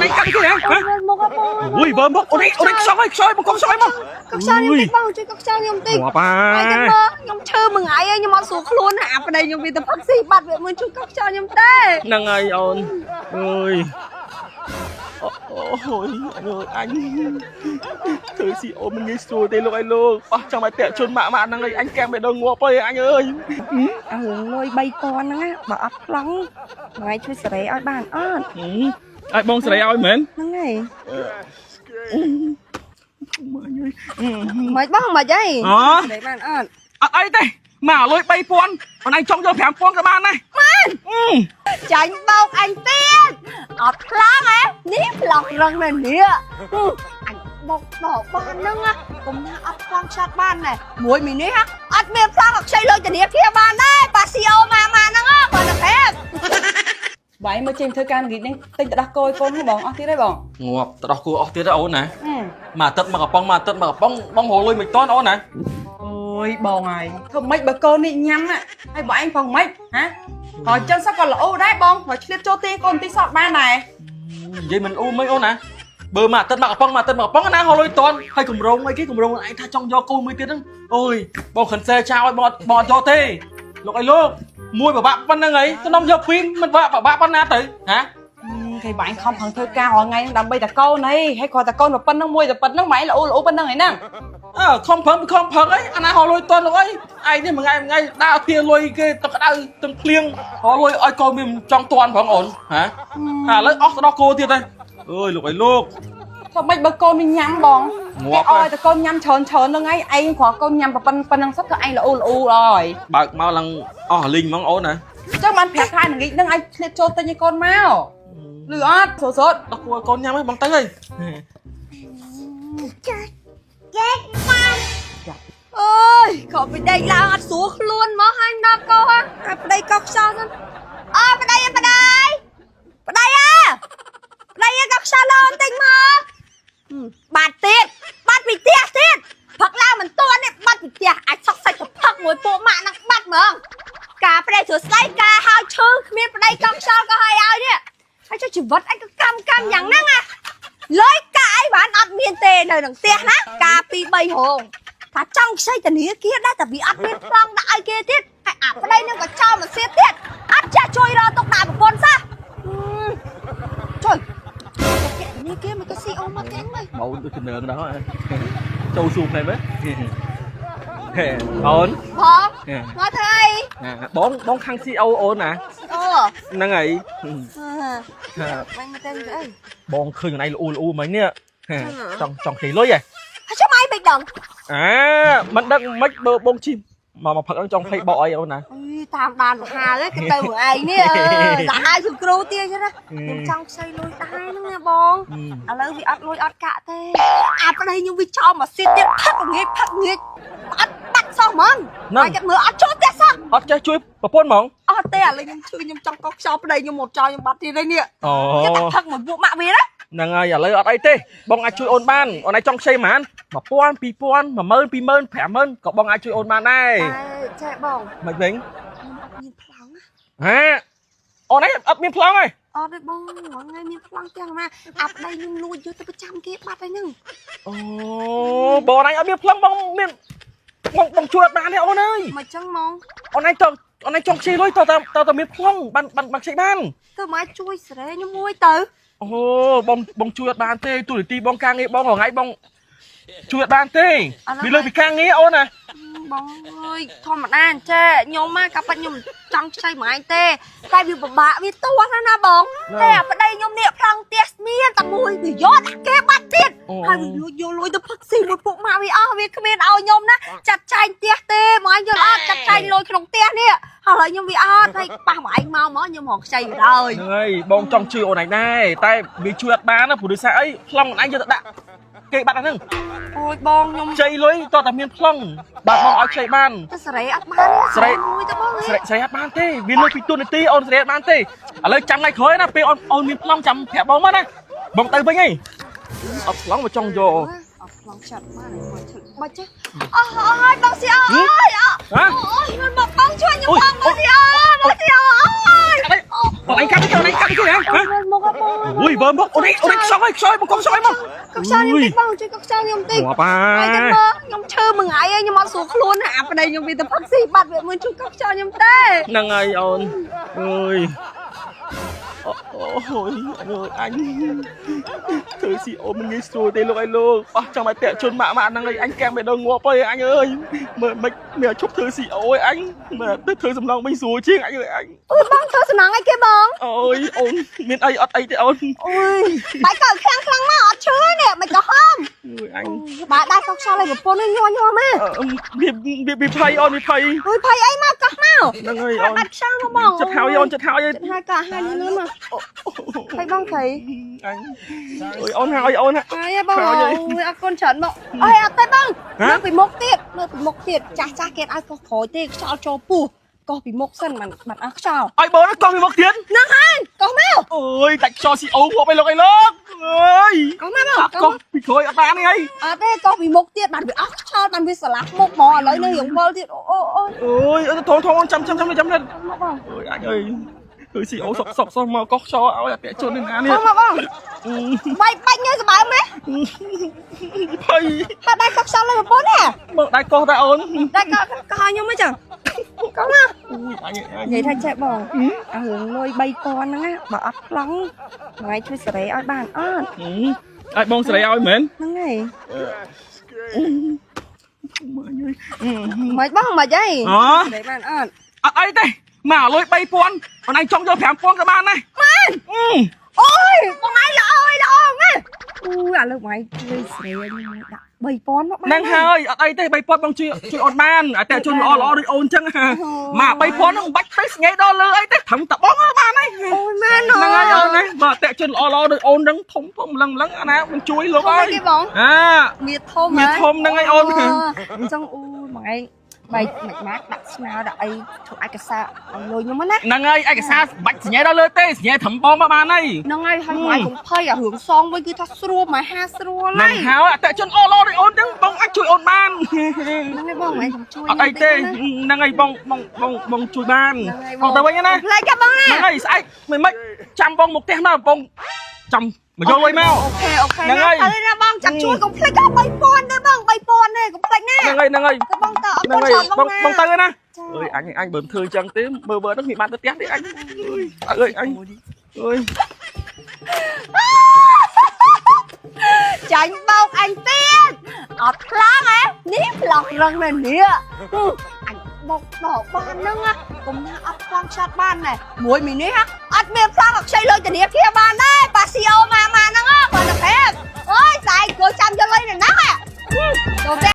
អូនឯងកាត់គេហ៎ អូនមកអបង អូយវើមកអូនឯងអូនឯងខ្សោយខ្សោយមកកុំខ្សោយមក កុំខ្សោយខ្ញុំតិចបងជួយកុំខ្សោយខ្ញុំតិច ងាប់ ហើយ ហើយ ទៅមើលខ្ញុំឈឺមួយថ្ងៃហើយខ្ញុំអត់ស្រួលខ្លួនណាអាប្តីខ្ញុំវាទៅផឹកស៊ីបាត់វាមិនជួយកុំខ្សោយខ្ញុំទេ ហ្នឹងហើយអូនអើយអូយអើយអញធ្វើស៊ីអូនមិនងាយស្រួលទេលោកអើយលោកអស់ចង់ឲ្យតាក់ជន់ម៉ាក់ម៉ាក់ហ្នឹងឯងអញកែបដល់ងាប់ហើយអញអើយ អារឿងលុយ3000ហ្នឹងណាបើអត់ប្លង់ថ្ងៃជួយសេរីឲ្យបានអត់ ឲ្យបងស្រីឲ្យមែន ហ្នឹងហើយ ម៉ាញអើយ មិនបងមិនអី អូ សេរីបានអត់ អត់អីទេមកលុយ3000អូនឯងចង់យក5000ក៏បានដែរ បានចាញ់បោកអញទៀតអត់ប្លង់ហ៎នេះប្លង់រឹងណាស់នេះអញបោកដកបានហ្នឹងណាកុំណាអត់ប្លង់ឆាត់បានណែមួយមីនេះអត់មានប្លង់អត់ខ្ចីលុយធនាគារបានដែរប៉ាស៊ីអូម៉ាម៉ាហ្នឹងបើតែប្រាប់ បាយមើលចេញធ្វើការល្ងាចនេះទិញទៅដោះគោឲ្យកូនហ្នឹងបងអស់ទៀតហើយបង ងាប់ទៅដោះគោអស់ទៀតអូនណាមួយអាទិត្យមកកំប៉ុងមួយអាទិត្យមកកំប៉ុងបងរលុយមិនតាន់អូនណា អូយបងហើយធ្វើម៉េចបើកូននេះញ៉ាំណាហើយបងឯងផងម៉េចហ៎ហើយចឹងសោះក៏ល្អដែរបងហើយឆ្លៀតចូលទីកូនទីសតបានដែរ និយាយមិនអ៊ូមិនអូនណាបើមួយអាទិត្យមកកំប៉ុងមួយអាទិត្យមកកំប៉ុងណារលុយតាន់ហើយកម្រងអីគេកម្រងឯងថាចង់យកកូនមួយទៀតហ្នឹងអូយបងខិនសេចោលឲ្យបងបងអត់យកទេលោកអីលោកមួយបបាក់ប៉ុណ្្នឹងអីខ្ញុំយកពីរមិនបាក់បបាក់ប៉ុណ្ណាទៅហ៎ គេបងឯងខំប្រឹងធ្វើការរាល់ថ្ងៃហ្នឹងដើម្បីតែកូនអីហើយគ្រាន់តែកូនប៉ុណ្្នឹងមួយតែប៉ុណ្្នឹងបងឯងល្អល្អប៉ុណ្្នឹងឯហ្នឹង អើខំប្រឹងខំប្រឹងអីអាណារលុយតាន់លោកអីឯងនេះមួយថ្ងៃមួយថ្ងៃដើរធាលុយគេទឹកក្តៅទឹកភ្លៀងរលុយឲ្យកូនមានចង់តាន់ផងអូនហ៎ឥឡូវអស់ទៅដោះគោទៀតហើយអើយលោកអីលោក ធ្វើម៉េចបើកូននេះញ៉ាំបង ងាប់ គេឲ្យតែកូនញ៉ាំច្រើនច្រើនហ្នឹងឯងឯងគ្រាន់កូនញ៉ាំប៉ុណ្្នឹងសោះគឺឯងល្អល្អហើយ បើកមកឡើងអស់លីងហ្មងអូនណា ចឹងបានប្រាប់ថាល្ងាចហ្នឹងឲ្យឆ្លៀតចូលទិញឲ្យកូនមកលឺអត់សូសូត ដល់គួរឲ្យកូនញ៉ាំហ្នឹងបងទៅហើយ អើយខំពីដេកឡើងអត់ស្រួលខ្លួនមកហើយដល់កោហ่ะអាប្តីកោខ្យល់សិនអើប្តីអើប្តីប្តីអើប្តីអើកោខ្យល់ឡើងបន្តិចមកបាត់ទៀតបាត់ពីផ្ទះទៀតផឹកឡើងមិនទាន់នេះបាត់ពីផ្ទះអាចសក់សាច់ទៅផឹកមួយពួកម៉ាក់នឹងបាត់ហ្មងការប្តីស្រួលស្ដីការហើយឈឺគ្មានប្តីកោខ្យល់ក៏ហើយឲ្យនេះហើយចុះជីវិតអញក៏កម្មកម្មយ៉ាងហ្នឹងណាលុយកាអីបានអត់មានទេនៅក្នុងផ្ទះណាការពីរ3រោង ថាចង់ខ្ចីធនាគារដែរតែវាអត់មានប្លង់ដាក់ឲ្យគេទៀតហើយអាប្តីនឹងក៏ចោលមកសៀតទៀតអត់ចេះជួយរកទុកដាក់ប្រពន្ធសោះជួយគេធនាគារមកក៏ស៊ីអូមកទាំងមើល មកដូចចំណងដល់ចូលស៊ូផ្នែកមើលហេអូន ផងមកធ្វើអី បងបងខាង CO អូនណា អូ ហ្នឹងហើយ បាញ់មកទាំងអី បងឃើញកន្លែងលូលូមិញនេះចង់ចង់ខ្ចីលុយហ៎ ហើយចាំអីបិចដឹង អាមិនដឹងមិនបើបងជីមកមកផឹកហ្នឹងចង់ភ័យបកអីអូនណា អីតាមដានសាហាវគេទៅមួយឯងនេះអឺសាហាវគឺគ្រូទៀតចឹងណាខ្ញុំចង់ខ្ចីលុយដែរហ្នឹងណាបងឥឡូវវាអត់លុយអត់កាក់ទេអាប្តីខ្ញុំវាចោលមកសៀតទៀតផឹកងាយផឹកងាយអត់បាត់សោះហ្មង ហ្នឹង ហើយគេមើលអត់ចូលផ្ទះសោះ អត់ចេះជួយប្រពន្ធហ្មង អត់ទេឥឡូវខ្ញុំឈឺខ្ញុំចង់កោសខ្យល់ប្តីខ្ញុំមកចោលខ្ញុំបាត់ទៀតហើយនេះ អូ គេតែផឹកមួយពួកម៉ាក់វាណា ហ្នឹងហើយឥឡូវអត់អីទេបងអាចជួយអូនបានអូនឯងចង់ខ្ចីប៉ុន្មាន1000 2000 10000 20000 50000ក៏បងអាចជួយអូនបានដែរ តែចេះបង មិនវិញ ខ្ញុំអត់មានប្លង់ណា ហ៎អូនឯងអត់មានប្លង់ទេ អត់ទេបងថ្ងៃមានប្លង់ទាំងណាអាប្តីខ្ញុំលួចយកទៅប្រចាំគេបាត់ហើយហ្នឹង អូបងឯងអត់មានប្លង់បងមានបងបងជួយអត់បានទេអូនអើយ មកចឹងហ្មង អូនឯងចង់អូនឯងចង់ខ្ចីលុយតើតើតើមានប្លង់បានបានបានខ្ចីបាន ទៅមកជួយស្រែខ្ញុំមួយទៅ អូបងបងជួយអត់បានទេទូនីតិបងការងារបងរហងៃបងជួយអត់បានទេវាលើពីការងារអូនណា បងអើយធម្មតាអញ្ចេះខ្ញុំមកកាប៉ាត់ខ្ញុំចង់ខ្ចីមួយឯងទេតែវាពិបាកវាទាស់ណាស់ណាបងតែអាប្តីខ្ញុំនេះប្លង់ផ្ទះមានតែមួយវាយកដាក់គេបាត់ទៀតហើយវាលួចយកលុយទៅផឹកស៊ីមួយពួកម៉ាក់វាអស់វាគ្មានឲ្យខ្ញុំណាចាត់ចែងផ្ទះទេមកឯងយល់អត់ចាត់ចែងលុយក្នុងផ្ទះនេះហើយឥឡូវខ្ញុំវាអត់ហើយប៉ះមកឯងមកមកខ្ញុំរកខ្ចីវាហើយ ហ្នឹងហើយបងចង់ជួយអូនឯងដែរតែវាជួយអត់បានណាព្រោះដោយសារអីប្លង់អូនឯងយកទៅដាក់គេបាត់អាហ្នឹង អូយបងខ្ញុំ ខ្ចីលុយតើតែមានប្លង់បាទបងឲ្យខ្ចីបាន ទៅសេរីអត់បាន សេរី មួយទៅបង ស្រីស្រីអត់បានទេវាលើពីទូនាទីអូនស្រីអត់បានទេឥឡូវចាំថ្ងៃក្រោយណាពេលអូនអូនមានប្លង់ចាំប្រាប់បងមកណាបងទៅវិញហីអត់ប្លង់មកចង់យក អត់ប្លង់ចាត់បានមកធ្វើបាច់ចេះអស់អស់ហើយបងស៊ីអើយអស់ ហ៎ អូយមិនមកបងជួយខ្ញុំផងបងស៊ីអើយបងស៊ីអើយ អីបងឯងកាត់ទៅអូនឯងកាត់ទៅហ៎ អូយមកបង អ អូយបើមកអូនេះអូនេះខ្សោយខ្សោយមកកុំខ្សោយមក កុំខ្យល់ខ្ញុំតិចបងជួយកុំខ្យល់ខ្ញុំតិច ងាប់ ហើយ ហើយ ទៅមើលខ្ញុំឈឺមួយថ្ងៃហើយខ្ញុំអត់ស្រួលខ្លួនណាអាប្តីខ្ញុំវាទៅផឹកស៊ីបាត់វាមិនជួយកុំខ្យល់ខ្ញុំទេ ហ្នឹងហើយអូនអើយអូយអើយអញធ្វើស៊ីអូមិនងាយស្រួលទេលោកអើយលោកអស់ចង់ឲ្យតាក់ជន់ម៉ាក់ម៉ាក់ហ្នឹងឯងអញកាំបេះដូងងាប់ហើយអញអើយមើលមិនមានឈប់ធ្វើស៊ីអូឯងអញមើលទៅធ្វើសំឡងវិញស្រួលជាងអញអើយអញ អូយបងធ្វើសំណងអីគេបង អូយអូនមានអីអត់អីទេអូន អូយបាយកខ្លាំងខ្លាំងមកអត់ឈឺនេះមិនក៏ហម អូយអញ បាយដែរកុំខ្យល់ឲ្យប្រពន្ធនេះញ័រញ័រមក វាវាវាភ័យអូនវាភ័យ អូយភ័យអីមកកោះមក ហ្នឹងហើយអូន បាត់ខ្យល់មកបង ចិត្តហើយអូនចិត្តហើយ ចិត្តហើយក៏ហើយលឿនមកភ័យបងភ័យ អញអូយអូនហើយអូន ហើយបងអូយអរគុណច្រើនមកអើយអត់ទេបងមើលពីមុខទៀតមើលពីមុខទៀតចាស់ចាស់គេឲ្យកោះក្រោយទេខ្យល់ចូលពោះកោះពីមុខសិនមិនបាត់អស់ខ្យល់ ឲ្យបងកោះពីមុខទៀត ហ្នឹងហើយកោះមក អូយដាច់ខ្យល់ស៊ីអូងាប់អីលោកអីលោកអើយក ោះមកបង កោះពីក្រោយអត់បានទេអី អត់ទេកោះពីមុខទៀតបានវាអស់ខ្យល់បានវាស្រឡះមុខហ្មងឥឡូវនេះរៀងវិលទៀតអូអូអូ អូយធំធំចាំចាំចាំចាំ មកបង អូយអញអើយគឺស៊ីអូសុកសុកសុកមកកោះខ្យល់ឲ្យអតិជននឹងណានេះ មកមកបងបាយបាច់ញើសបើម៉េះ ភ័យ ហើយដែរកោះខ្យល់លើប្រពន្ធនេះ មកដែរកោះដែរអូន ដែរកោះកោះឲ្យខ្ញុំហ៎ចឹងកោះមក អូយអញ និយាយថាចេះបងអារឿងលុយ3000ហ្នឹងណាបើអត់ប្លង់ថ្ងៃជួយសេរីឲ្យបានអត់ ឲ្យបងស្រីឲ្យមែន ហ្នឹងហើយ មើលអើយ មិនបងមិនអី អូ សេរីបានអត់ អត់អីទេមកលុយ3000អូនឯងចង់យក5000ក៏បានដែរ បានអូយបងឯងល្អអើយល្អម៉េះអូយឥឡូវបងឯងជួយសេរីឲ្យខ្ញុំដាក់3000មកបាន ហ្នឹងហើយអត់អីទេ3000បងជួយជួយអូនបានតែជនល្អល្អដូចអូនចឹងមក3000ហ្នឹងមិនបាច់ទៅស្ងេដល់លើអីទេត្រឹមតែបងបានហើយ អូយមែន ហ្នឹងហើយអូនណាបើតែជនល្អល្អដូចអូនហ្នឹងធំធំលឹងលឹងអាណាមិនជួយលោកអើយ គេបង អា មៀធំ មៀធំហ្នឹងហើយអូន អញ្ចឹងអូយបងឯងបែកមិនម៉ាក់ដាក់ស្នើដាក់អីធ្វើឯកសារឲ្យលុយខ្ញុំណា ហ្នឹងហើយឯកសារបាច់សញ្ញាដល់លើទេសញ្ញាត្រឹមបងមកបានហើយ ហ្នឹងហើយហើយបងឯងកុំភ័យអារឿងសងវិញគឺថាស្រួលមកហាស្រួល ហ្នឹង ហើយ ហើយអតិជនល្អល្អដូចអូនចឹងបងអាចជួយអូនបាន ហ្នឹងហើយបងឯងកុំជួយ អត់អីទេហ្នឹងហើយបងបងបងបងជួយបានបងទៅវិញណា ផ្លេចបងណា ហ្នឹងហើយស្អែកមិនម៉េចចាំបងមកផ្ទះមកបងចាំមកយកលុយមក OK OK ហ្នឹងហើយ ទៅណាបងចាំជួយកុំភ្លេចដល់3000ទេបង3000ទេកុំភ្លេចណា ហ្នឹងហើយហ្នឹងហើយ ទៅបងទៅអរ ហ្នឹង គុណ ហើយបង ច្រើនបងណា បងទៅណា ចា អើយអញអញបើមិនធ្វើចឹងទេមើលមើលហ្នឹងមានបានទៅផ្ទះទេអញអើយអញអើយ ចាញ់បោកអញទៀតអត់ខ្លាំងហ៎នេះប្លោះរឹងណាស់នេះអញបោកដកបានហ្នឹងណាកុំថាអត់ខ្លាំងឆាត់បានណែមួយមីនេះអត់មានប្លង់អត់ខ្ចីលុយធនាគារបានដែរប៉ាស៊ីអូម៉ាម៉ាហ្នឹងគាត់ទៅប្រាប់អើយស្អែកគួរចាំយកលុយនៅហ្នឹងចូលផ្ទះ